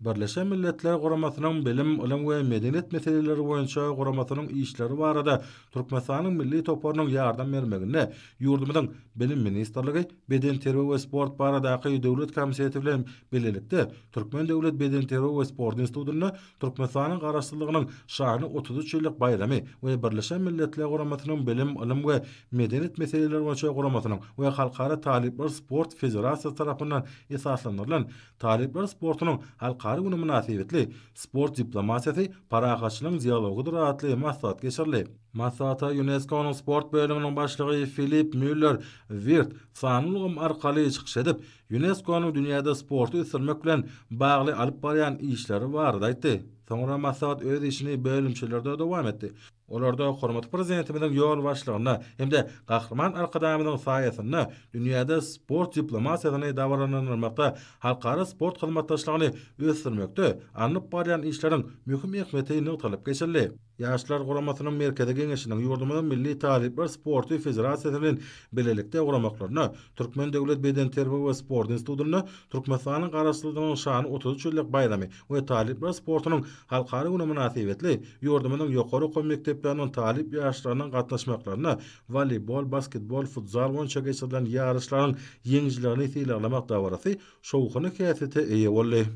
Birleşen Milletler Guramasynyň Bilim, ylym we medeniýet meseleleri boýunça guramasynyň işleri barada Türkmenistanyň milli toparynyň ýardam bermeginde ýurdumyzyň Bilim ministrligi, Bedenterbiýe we sport baradaky döwlet komiteti bilen bilelikde Türkmen döwlet bedenterbiýe we sport institutynda Türkmenistanyň Garaşsyzlygynyň şanly 33 ýyllyk baýramy we Birleşen Milletler Guramasynyň Bilim, ylym we medeniýet meseleleri boýunça guramasynyň we Halkara talyplar sport federasiýasy tarapyndan esaslandyrylan Talyplar sportunyň halkara güni mynasybetli Sport diplomatiýasy parahatçylygyň dialogydyr atly maslahat geçirildi. Maslahata ÝUNESKO-nyň sport bölüminiň başlygy Filip Mýuller-Wirt sanly ulgam arkaly çykyş edip, ÝUNESKO-nyň dünýäde sporty ösdürmek bilen bagly alyp barýan işleri barada aýtdy. Soňra maslahat öz işini bölümçelerde dowam etdi. Olarda hormatly Prezidentimiziň ýolbaşçylygynda hem-de Gahryman Arkadagymyzyň saýasynda dünýäde sport diplomatiýasyny dabaralandyrmakda, halkara sport hyzmatdaşlygyny ösdürmekde alnyp barylýan işleriň möhüm ähmiýeti nygtalyp geçildi. Ýaşlar guramasynyň Merkezi Geňeşiniň ýurdumyzyň Milli talyplar sporty federasiýasy bilen bilelikde guramaklarynda Türkmen döwlet bedenterbiýe we sport institutynda Türkmenistanyň Garaşsyzlygynyň şanly 33 ýyllyk baýramy we talyplar sportunyň halkara güni mynasybetli ýurdumyzyň ýokary okuw mekdepleriniň talyp ýaşlarynyň gatnaşmaklarynda woleýbol, basketbol, futzal boýunça geçirilen ýaryşlaryň ýeňijilerini sylaglamak dabarasy şowhunly häsiýete eýe boldy.